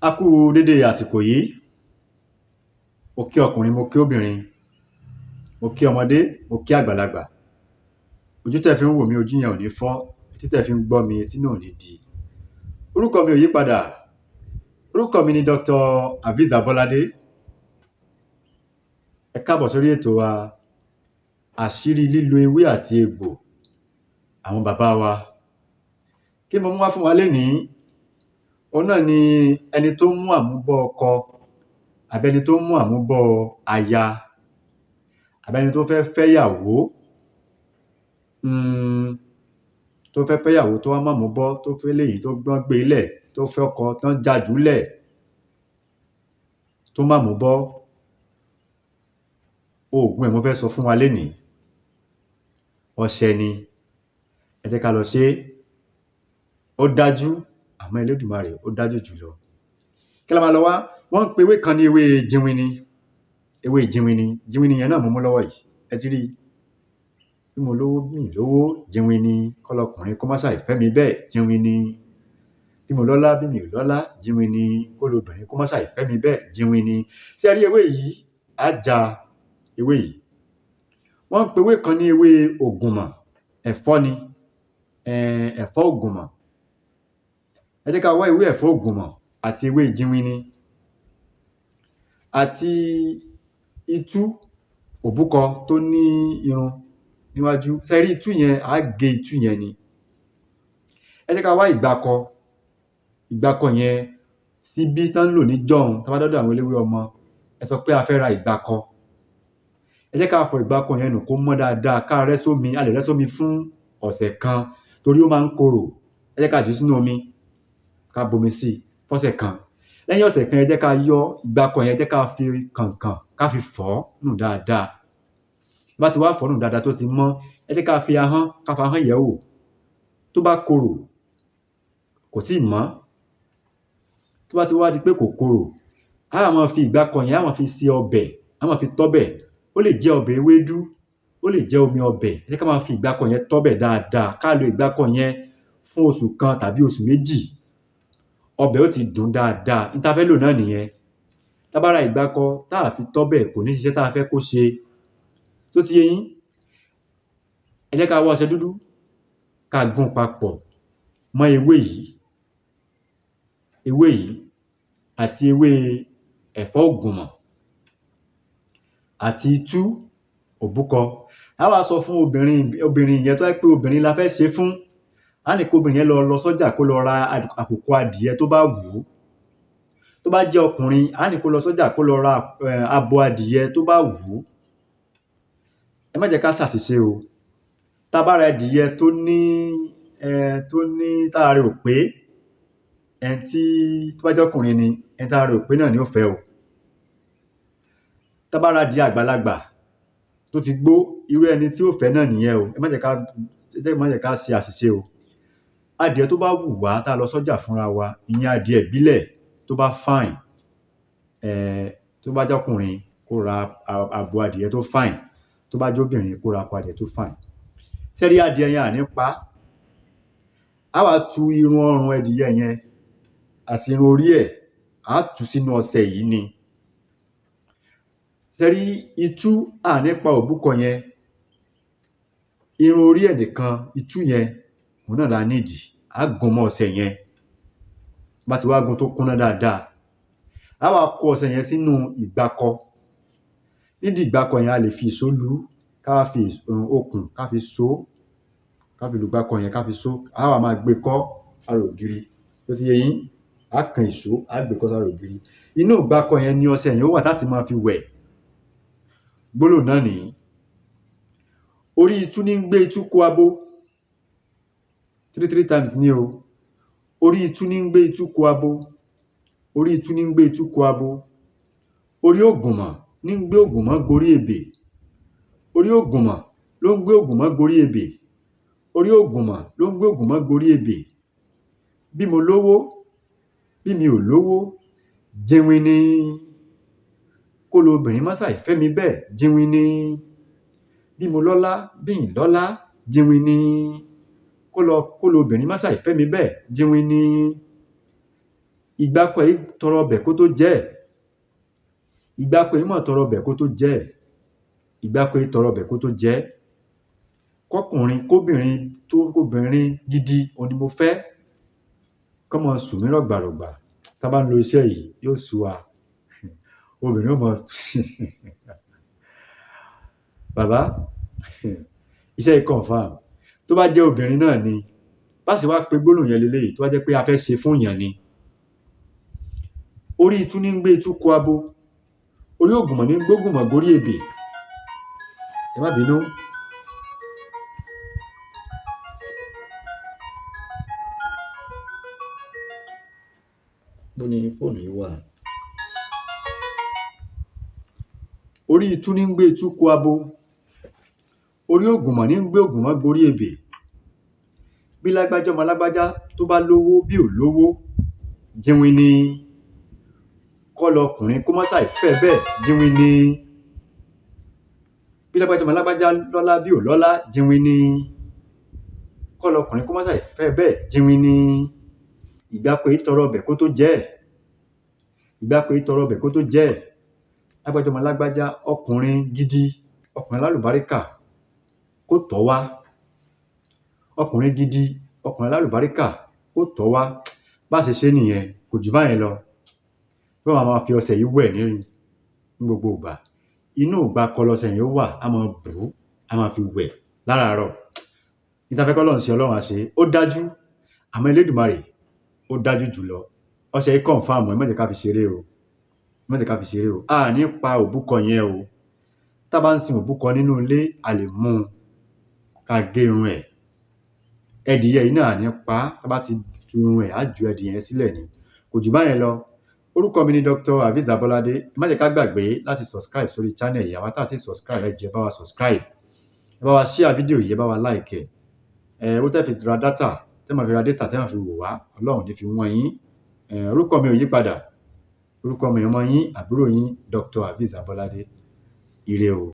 A kú dédé àsìkò yìí. Mo kí ọkùnrin, mo kí obìnrin, mo kí ọmọdé, mo kí àgbàlagbà. Ojú tẹ́ fi ń wò mí, ojú yẹn ò ní fọ́. Etí tẹ́ fi ń gbọ́ mi, etí náà ò ní di. Orúkọ mi ò yí padà. Orúkọ mi ni Dr. Hafiz Abolade. Ẹ káàbọ̀ sórí ètò wa, àṣírí lílo ewé àti egbò àwọn bàbá wa. Kí ni mo mú wá fún wa lénìí? Òun náà ni ẹni tó mú àmúbọ́ ọkọ àbí ẹni tó mú àmúbọ́ aya àbí ẹni tó fẹ́ fẹ́yàwó, tó fẹ́ fẹ́yàwó tó wá mámúbọ́, tó fẹ́ léyìí tó gbọ́n gbé lẹ̀, tó fẹ́ ọkọ tán já jùúlẹ̀, tó mámúbọ́. Oògùn ẹ̀ mo fẹ́ sọ fún wa lénìí. Ọṣẹ ni. Ẹ jẹ́ ká lọ ṣe é. Ó dájú, àmọ́ Elédùmarè ó dájú jùlọ. Kí la máa lọ wá? Wọ́n ń pe ewé kan ní ewé jinwinni. Ewé jinwinni. Jinwinni yẹn náà mo mú lọ́wọ́ yìí. Ẹ ti rí i. Bí mo lówó, bí mi lówó, jinwinni. Kọ́lọkùnrin kó má ṣàì fẹ́ mi bẹ́ẹ̀, jinwinni. Bí mo lọ́lá, bí mi ò lọ́lá, jinwinni. Kólobìnrin kó má ṣàì fẹ́ mi bẹ́ẹ̀, jinwinni. Ṣé ẹ rí ewé yìí? Á já ewé yìí. Wọ́n ń pe ewé kan ní ewé ògùnmọ̀. Ẹ̀fọ́ ni. Ẹ̀fọ́ ògùnmọ̀. Ẹ jẹ́ ká wá ewé ẹ̀fọ́ ògùnmọ̀ àti ewé jinwinni àti itú òbúkọ tó ní irun níwájú. Ṣé ẹ rí itú yẹn? Á gé itú yẹn ni. Ẹ jẹ́ ká wá ìgbákọ. Ìgbákọ yẹn, síbí tán ń lò níjọ́un, tá bá dọ́dọ̀ àwọn eléwé ọmọ, ẹ sọ pé a fẹ́ ra ìgbákọ. Ẹ jẹ́ ká fọ ìgbákọ yẹn nù kó mọ́ dáadáa, ká rẹ́ sómi. A lè rẹ́ sómi fún ọ̀sẹ̀ kan torí ó máa ń korò. Ẹ jẹ́ ká jù ú sínú omi, ká bomi sí i fọ́sẹ̀ kan. Lẹ́yìn ọ̀sẹ̀ kan, ẹ jẹ́ ká yọ́ ìgbákọ yẹn, ẹ jẹ́ ká fi kànkàn ká fi fọ̀ ọ́ nù dáadáa. Bá ti wá fọ̀ ọ́ nù dáadáa tó ti mọ́, ẹ jẹ́ ká fi ahọ́n, ká fi ahọ́n yẹ̀ ẹ́ wò. Tó bá korò, kò tíì mọ́. Tó bá ti wá di pé kò korò, á wá máa fi ìgbákọ yẹn, á máa fi se ọbẹ̀, á máa fi tọ́bẹ̀. Ó lè jẹ́ ọbẹ̀ ewédú, ó lè jẹ́ omi ọbẹ̀. Ẹ jẹ́ ká máa fi ìgbákọ yẹn tọ́bẹ̀ dáadáa. Ká lo ìgbákọ yẹn fún oṣù kan tàbí oṣù méjì. Ọbẹ̀ ó ti dùn dáadáa. N ta fẹ́ lò náà nìyẹn. Tá bá ra ìgbákọ tá à fi tọ́bẹ̀, kò ní ṣiṣẹ́ tá a fẹ́ kó ṣe. Tó ti yé yín? Ẹ jẹ́ ká wá ọṣẹ dúdú, ká gún papọ̀ mọ́ ewé yìí. Ewé yìí àti ewé ẹ̀fọ́ ògùnmọ̀ àti itú òbúkọ. Á wá sọ fún obìnrin, obìnrin yẹn, tó jẹ́ pé obìnrin la fẹ́ ṣe fún, á ní kóbìnrin yẹn lọ lọ sọ́jà kó lọ ra àkùkọ adìẹ tó bá wù ú. Tó bá jẹ́ ọkùnrin, á ní kó lọ sọ́jà kó lọ ra abo adìẹ tó bá wù ú. Ẹ má jẹ́ ká ṣàṣìṣe o. Tá bá ra adìẹ tó ní tó ní tára rẹ̀ ò pé, ẹni tí tó bá jẹ́ ọkùnrin ni, ẹni tára rẹ̀ ò pé náà ni ó fẹ́ o. Tá bá ra adìẹ àgbàlagbà tó ti gbó, irú ẹni tí ó fẹ́ náà nìyẹn o. Ẹ má jẹ́ ká, ẹ má jẹ́ ká ṣe àṣìṣe o. Adìẹ tó bá wù wá tá lọ sọ́jà fúnra wa, ìyẹn adìẹ ìbílẹ̀ tó bá fine, tó bá jọ́kùnrin kó ra abo adìẹ tó fine, tó bá jóbìnrin kó ra akọ adìẹ tó fine. Ṣé ẹ rí adìẹ yẹn, à ní pa á. Á wá tu irun ọrùn adìẹ yẹn àti irun orí ẹ̀, á tù ú sínú ọṣẹ yìí ni. Ṣé ẹ rí itú, à ní pa òbúkọ yẹn. Irun orí ẹ̀ nìkan, itú yẹn, òun náà la need. Á gún mọ́ ọṣẹ yẹn. Bá ti wá gún tó kúnná dáadáa, á wá kó ọṣẹ yẹn sínú ìgbákọ. Nídìí ìgbákọ yẹn, a lè fi ìṣó lù ú, ká wá fi okùn ká fi so ó, ká fi lù ìgbákọ yẹn, ká fi so ó. Á wá máa gbé kọ́ ara ògiri. Tó ti yé yín? Á kan ìṣó, á gbé kọ́ sára ògiri. Inú ìgbákọ yẹn ni ọṣẹ yẹn ó wà tá ti máa fi wẹ̀. Gbólóhùn náà nìyí. Orí itú ní ń gbé itú kó abo. Three three times ní o. Orí itú ní ń gbé itú kó abo. Orí itú ní ń gbé itú kó abo. Orí ògùnmọ̀ ní ń gbé ògùnmọ̀ gorí ebè. Orí ògùnmọ̀ ló ń gbé ògùnmọ̀ gorí ebè. Orí ògùnmọ̀ ló ń gbé ògùnmọ̀ gorí ebè. Bí mo lówó, bí mi ò lówó, jinwinni. Kólobìnrin má ṣàì fẹ́ mi bẹ́ẹ̀, jinwinni. Bí mo lọ́lá, bí ǹ lọ́lá, jinwinni. Kólobìnrin má ṣàì fẹ́ mi bẹ́ẹ̀, jinwinni. Ìgbákọ yìí tọrọ ọbẹ̀ kó tó jẹ ẹ́. Ìgbákọ yìí mọ̀ tọrọ ọbẹ̀ kó tó jẹ ẹ́. Ìgbákọ yìí tọrọ ọbẹ̀ kó tó jẹ ẹ́. Kọ́kùnrin kóbìnrin tó obìnrin gidi òun ni mo fẹ́, kán máa sùn mí rọ̀gbàrọ̀gbà. Tá bá ń lo iṣẹ́ yìí yóò sú wa. Obìnrin ó mọ bàbá, iṣẹ́ yìí confirm. Tó bá jẹ́ obìnrin náà ni, bá ṣe wá pe gbólóhùn yẹn leléyìí, tó bá jẹ́ pé a fẹ́ ṣe fún èèyàn ni. Orí itú ní ń gbé itú kọ abo, orí ògùnmọ̀ ní ń gbógùnmọ̀ gorí ebè. Ẹ má bínú. Níbo ni fóònù yìí wà? Orí itú ní ń gbé itú kọ abo, orí ògùnmọ̀ ní ń gbé ògùnmọ̀ gorí ebè. Bí lágbájá ọmọ lágbájá tó bá lówó bí ò lówó, jínwin ni. Kọ́ lọkùnrin kó má ṣàì fẹ́ bẹ́ẹ̀, jínwin ni. Bí lágbájá ọmọ lágbájá lọ́lá bí ò lọ́lá, jínwin ni. Kọ́ lọkùnrin kó má ṣàì fẹ́ bẹ́ẹ̀, jínwin ni. Ìgbákọ yìí tọrọ ọbẹ̀ kó tó jẹ ẹ́. Ìgbákọ yìí tọrọ ọbẹ̀ kó tó jẹ ẹ́. Lágbájá ọmọ lágbájá, ọkùnrin gidi, ọkùnrin alálùbáríkà kó tọ̀ wá. Ọkùnrin gidi, ọkùnrin alálùbáríkà kó tọ̀ wá. Bá ṣe ṣé nìyẹn, kò jù báyẹn lọ. Bí wọ́n máa fi ọṣẹ yìí wẹ̀ ní gbogbo ìgbà. Inú ìgbákọ lọṣẹ yẹn ó wà, á máa bù ú, á máa fi wẹ̀ láràárọ̀. Ní ta fẹ́ kọ́lọ́run ṣe, Ọlọ́run á ṣe é. Ó dájú, àmọ́ Elédùmarè ó dájú jùlọ. Ọṣẹ yìí confirm, ẹ má jẹ́ ká fi ṣeré o. Ẹ má jẹ́ ká fi ṣeré o. A ní pa òbúkọ yẹn o. Tá bá ń sin òbúkọ nínú ilé, a lè mú un ká gé irun ẹ̀. Ẹdìyẹ yìí náà à ní pa á. Tá bá ti tu irun ẹ̀, á ju ẹdìyẹ yẹn sílẹ̀ ni. Kò jù báyẹn lọ. Orúkọ mi ni Dr. Hafiz Abolade. Ẹ má jẹ́ ká gbàgbé láti subscribe sórí channel yìí. Àwa tá ti subscribe, ẹ jọ̀ọ́ ẹ bá wa subscribe. Ẹ bá wa share fídíò yìí, ẹ bá wa like ẹ̀. Ẹ owó tẹ́ fi ra data, tẹ́ máa fi ra data, tẹ́ máa fi wò wá, Ọlọ́run ò ní fi wọ́n yín. Orúkọ mi ò yí padà. Orúkọ mi ọmọ yín, àbúrò yín, Dr. Hafiz Abolade. Ire o.